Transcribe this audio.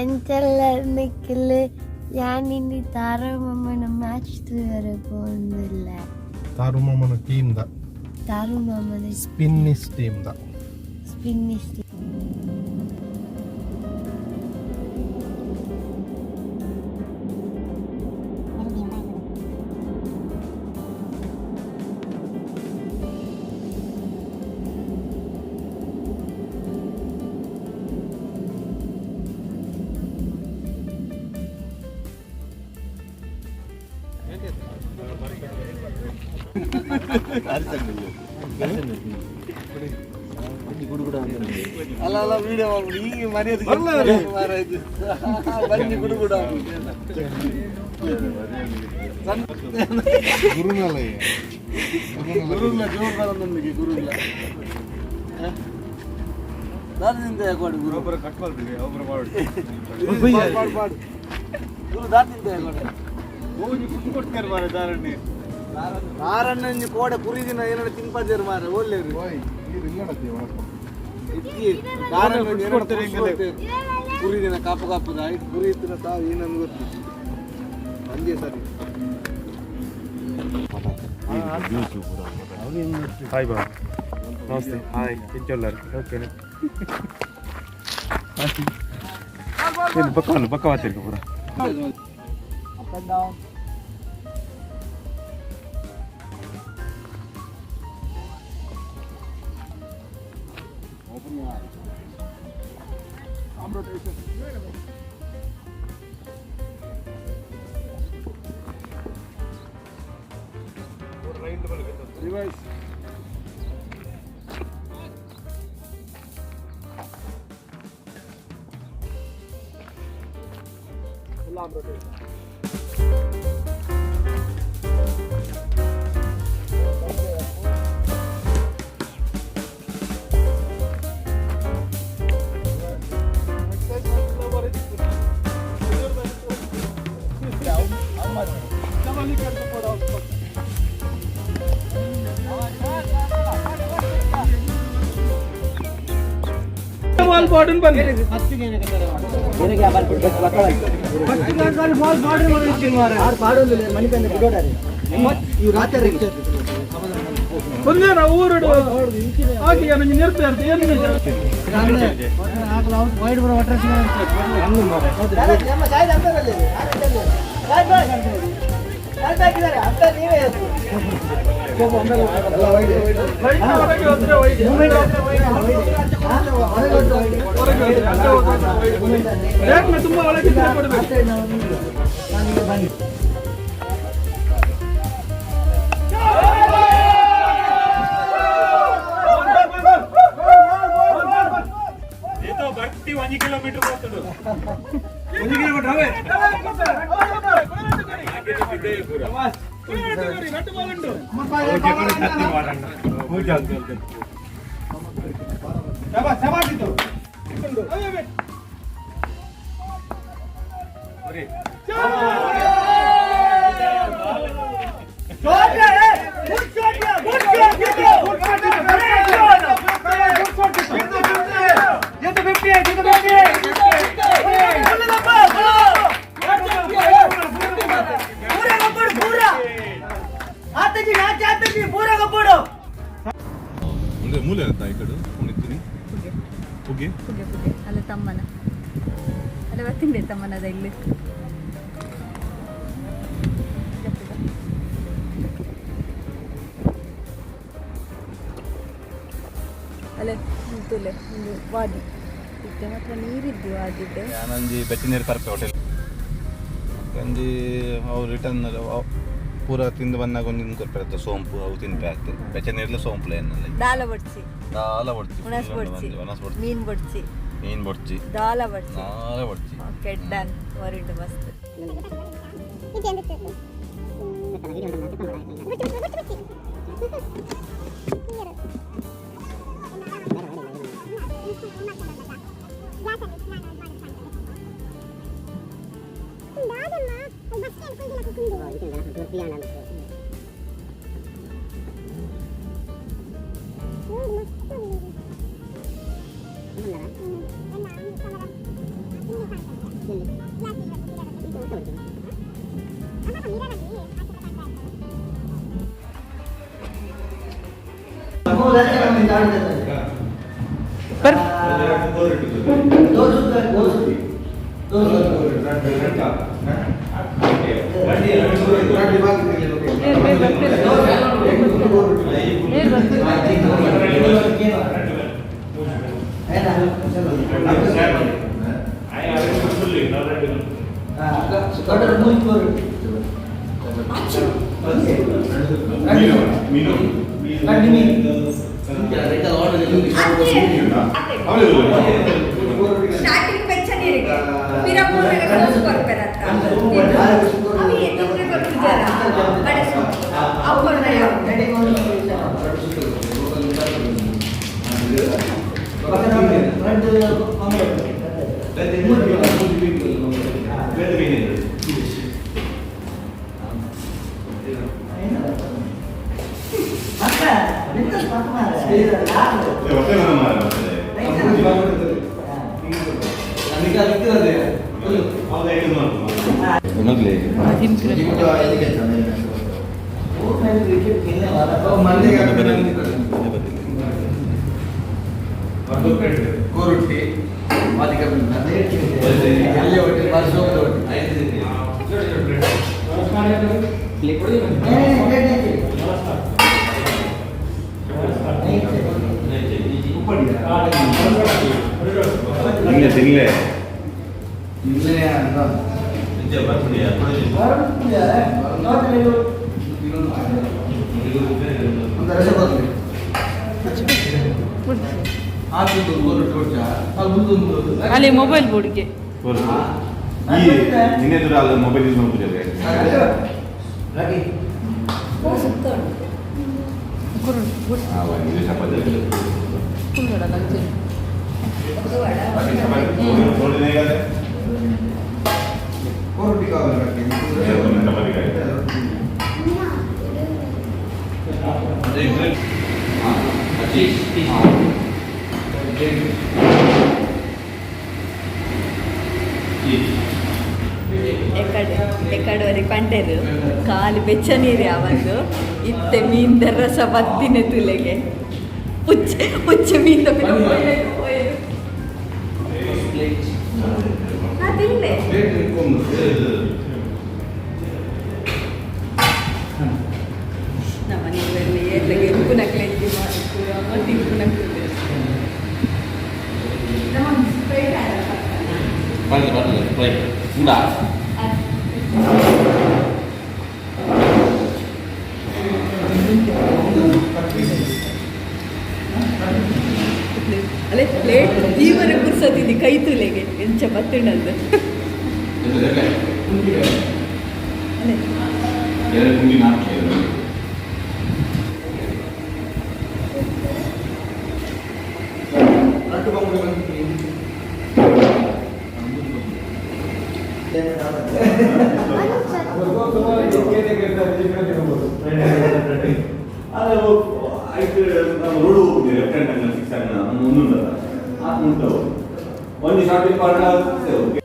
ಎಂಚೆಲ್ಲ ನಿಕ್ಕಿಲ್ ಯಾನ್ ಇನಿ ತಾರ ಮಾಮನ ಮ್ಯಾಚ್ ತೂಯರೆ ಪೋವೊಂದುಲ್ಲೆ. ತಾರು ಮಾಮನ ಟೀಮ್ ದ. ತಾರು ಮಾಮನ. ಸ್ಪಿನ್ನಿಸ್ ಟೀಮ್ ದ. ಸ್ಪಿನ್ನಿಸ್. ಅಲ್ಲ ಅಲ್ಲ, ವಿಡಿಯೋ ಈಗ ಮರ್ಯಾದೆ ಮಾರಾಯ್ತು. ಬನ್ನಿ ಗುಡು ಗುಡು. ಗುರುನಲ. ಗುರುಲ್ಲ ಜೋರು ಬರೋದೊಂದಿಗೆ ಗುರುಲ್ಲ ದಾರದಿಂದ ಯಾಕೋಡು ಗುರು ಒಬ್ಬರು ಕಟ್ ಮಾಡ್ತೀವಿ, ಒಬ್ಬರು ಮಾಡಿ. ಪಾಡು ಪಾಡು ಗುರು, ದಾರದಿಂದ ಯಾಕೋಡು. ಹೋಗಿ ಕುಟ್ಟು ಕೊಡ್ತಾರೆ ಮಾರೆ ದಾರಣ್ಣಿ. ದಾರಣ್ಣ ಕೋಡೆ ಪುರಿದಿನ ಏನಾರ ತಿನ್ಪಾದೇರು ಮಾರೆ ಓಲ್ಲೇರು. ಓಯ್, ನೀರು ಇಲ್ಲಡತ್ತಿ ಒಳಗೆ. ಇಕ್ಕಿ ದಾರಣ್ಣ ಏನಾರ ಕೊಡ್ತಾರೆ ಪುರಿದಿನ ಕಾಪು ಕಾಪುದ ಆಯ್ತು. ಪುರಿ ಇತ್ತಿನ ತಾವು ಏನಂದು ಗೊತ್ತು ಒಂದೇ ಸರಿ. ಹಾಯ್ ಬಾ, ನಮಸ್ತೆ, ಹಾಯ್, ಎಂಚೊಲ್ಲಾರು? ಓಕೆ, ಪಕ್ಕ ಬಲ್ಲ ಪಕ್ಕ ವಾತಿರ್ಕ ಪೂರ. Up and down. Open your eyes. Arm rotation. Revise. Full arm rotation. ತುಂಬಾ ಒಳಗೆ ಕೊಡಬೇಕು. ಬಟ್ಟಿ 1 ಕಿಲೋಮೀಟರ್ ಹೋಗ್ತದೆ. ಅಂದ್ರೆ ಮೂಲೆ ಇರುತ್ತಾ ಈ ಕಡೆ ಉಣಿತೀನಿ ಪುಗೆ. ಪುಗೆ ಪುಗೆ ಅಲ್ಲ, ತಮ್ಮನ ಅಲ್ಲ ಬರ್ತಿಂಡೆ ತಮ್ಮನದ ಇಲ್ಲಿ ಜಪ್ಪುಗ. ಅಲ್ಲ ತೂಲೆ, ಒಂದು ವಾದಿ ಇತ್ತೆ ಮಾತ್ರ ನೀರಿದ್ದು ವಾದಿಡ್. ಯಾನೊಂಜಿ ಬೆಚ್ಚ ನೀರು ಪರ್ಪೆ ಹೋಟೆಲ್ ಒಂಜಿ ಅವು ರಿಟರ್ನ್ ಪೂರ ತಿಂದು ಬಂದಾಗ ಒಂಜಿ ಕೊರ್ಪೆ ಸೋಂಪು, ಅವು ತಿನ್ಪೆ ಆಗ್ತದೆ. ಬೆಚ್ಚ ನೀರ್ಲ ಸೋಂಪುಲ ಎನ್ನಲ್ಲ. ದಾಲ ಬಡ್ಚಿ. ದಾಲ ಬಡ್ಚಿ. ಉಣಸ್ ಬಡ್ಚಿ. ಒಣಸ್ ಬಡ್ಚಿ. ಮೀನ್ ಬಡ್ಚಿ. ಮೀನ್ ಬಡ್ಚಿ. ದಾಲ ಬಡ್ಚಿ. ದಾಲ ಬಡ್ಚಿ. ಓಕೆ ಡನ್, ವರಿಂಡು ಮಸ್ತ್. Starting ಬೆಚ್ಚ ನೀರಿಗೆ ಪಿರ ಮೂರ್ನಾಗ ಸೋಸ್ ಕೊರ್ಪೆರತ್ತ ಅವಿ ಎತ್ತಿದ್ರೆ ಕೊರ್ಪುಜಾರ ಬಡೆ ಸೋಂಪು ಅವು ಕೊರ್ಪೆ ಕೋರೊಟ್ಟಿ ಎಲ್ಲೇ ಹೊಟ್ಟೆ ಬಾರಿ ಸೋಕದ ಹೊಟ್ಟೆ. ತಿನ್ಲೆ ತಿನ್ಲೆ. ಅಲ್ಲಿ ಮೊಬೈಲ್ ಬೋರ್ಡ್ಗೆ ಈ ನಿನ್ನೆ ದೂರ ಅಲ್ಲ ಮೊಬೈಲ್ ಯೂಸ್ ಮಾಡ್ಬಿಟ್ಟಿದ್ದಾರೆ. ಕೋರೊಟ್ಟಿ ಕಾವಲು. ಎಕಡೆ ಎಕಡವರಿ ಪಂಡೆರು ಕಾಲು ಬೆಚ್ಚ ನೀರು ಯಾವಂದು ಇತ್ತೆ ಮೀನ್ದ ರಸ ಬತ್ತಿನ ತುಲೆಗೆ ಪುಚ್ಚೆ ಪುಚ್ಚೆ ಮೀನ್ದ ಪಿರ ಪೋಯೆರು ಪೋಯೆರು. ಹಾ, ತಿನ್ಲೆ. ನಮ್ಮ ಮನೆಯಲ್ಲಿ ಎಲ್ಲ ಗೆಲ್ಪುನಕ್ಲೆ ಮಾಡಿ ತಿನ್ಪುನಕ್ಲೆ ನಮ್ಮ ಸ್ಪ್ರೈಟ್ ಅಲ್ಲೇ ಪ್ಲೇಟ್ ಜೀವನ ಕುರ್ಸತ್ತಿದ್ದಿ ಕೈ ತುಲೆಗೆ ಎಂಚ ಬತ್ತಿಣದ್ದು ಅಲ್ಲೇ. ರೋಡ್ ಹೋಗ್ತೀವಿ left hand six ಒಂದೊಂದು ಶಾರ್ಟ್ ಪಾರ್ಟ್.